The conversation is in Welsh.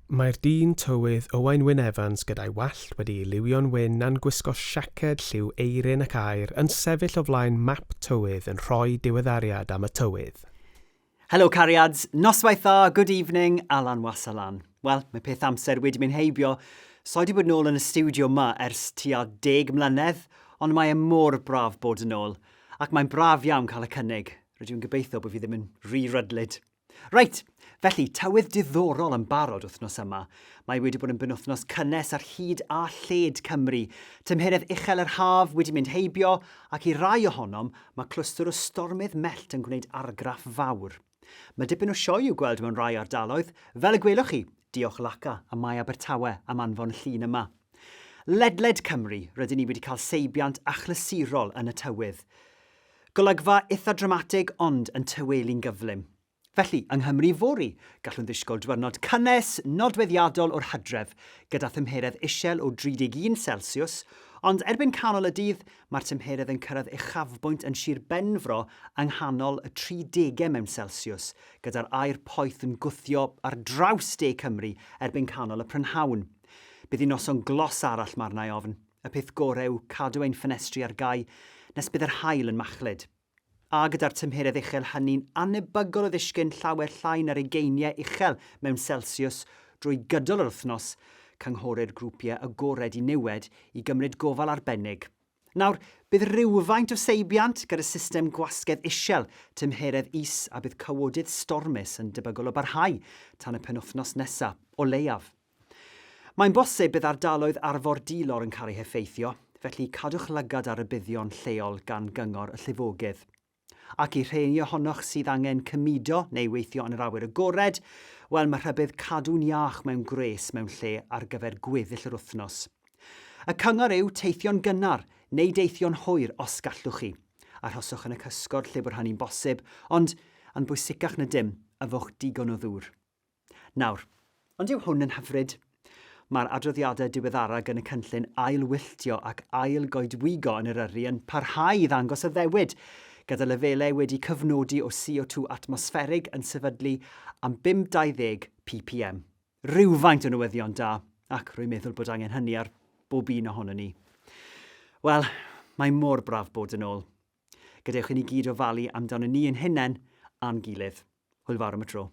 Mae'r dyn tywydd Owain Wyn Evans gyda'i wallt wedi'i liwio'n wyn a'n gwisgo siaced lliw eirin ac aur yn sefyll o flaen map tywydd yn rhoi diweddariad am y tywydd. Helo cariads, noswaith dda, good evening, Alan Wasalan. Wel, mae peth amser wedi mynd heibio, so i wedi bod nôl yn y stiwdio yma ers tua 10 mlynedd, ond mae e mor braf bod yn ôl, ac mae'n braf iawn cael y cynnig. Rydw i'n gobeithio bod fi ddim yn rhy rydlyd. Reit, felly, tywydd diddorol yn barod wythnos yma. Mae wedi bod yn benwythnos cynnes ar hyd a lled Cymru. Tymheredd uchel yr haf wedi mynd heibio, ac i rai ohonom, mae clwstwr o stormydd mellt yn gwneud argraff fawr. Mae dipyn o sioe i'w gweld mewn rhai ardaloedd, fel y gwelwch chi, diolch Laca a Mae Abertawe am anfon y llun yma. Ledled Cymru, rydyn ni wedi cael seibiant achlysurol yn y tywydd. Golygfa itha dramatig ond yn taweli'n gyflym. Felly, yng Nghymru fory, gallwn ddisgwyl dwyrnod cynnes, nodweddiadol o'r hydref, gyda thymheredd isel o 31 Celsiws, ond erbyn canol y dydd, mae'r tymheredd yn cyrraedd uchafbwynt yn Sir Benfro yng nghanol y 30au mewn Celsiws, gyda'r aer poeth yn gwthio ar draws de Cymru erbyn canol y prynhawn. Bydd hi'n noson glos arall, mae arna i ofn. Y peth gorau yw cadw ein ffenestri ar gau nes bydd yr haul yn machlud. A gyda'r tymheredd uchel hynny'n annebygol o ddisgyn llawer llai na'r ugeiniau uchel mewn Celsius drwy gydol yr wythnos, cynghorir grwpiau agored i niwed i gymryd gofal arbennig. Nawr, bydd rhywfaint o seibiant gyda system gwasgedd isel, tymheredd is a bydd cawodydd stormus yn debygol o barhau tan y penwythnos nesaf, o leiaf. Mae'n bosib bydd ardaloedd arfordilor yn cael eu heffeithio, felly cadwch lygad ar rybuddion lleol gan Gyngor y Llifogydd. Ac i'r rheini ohonoch sydd angen cymudo neu weithio yn yr awyr agored, wel mae rhybudd cadw'n iach mewn gwres mewn lle ar gyfer gweddill yr wythnos. Y cyngor yw teithio'n gynnar neu deithio'n hwyr os gallwch chi. Arhoswch yn y cysgod lle bod hynny'n bosib, ond, yn bwysicach na dim, yfwch digon o ddŵr. Nawr, on'd yw hwn yn hyfryd? Mae'r adroddiadau diweddara gan y cynllun ail-wylltio ac ail-goedwigo yn Eryri yn parhau i ddangos addewid, gyda lefelau wedi cyfnodi o CO2 atmosfferig yn sefydlu am 520 ppm. Rhywfaint o newyddion da, ac rwy'n meddwl bod angen hynny ar bob un ohonon ni. Wel, mae mor braf bod yn ôl. Gadewch i ni gyd ofalu amdanon ni ein hunain a'n gilydd. Hwyl fawr am y tro.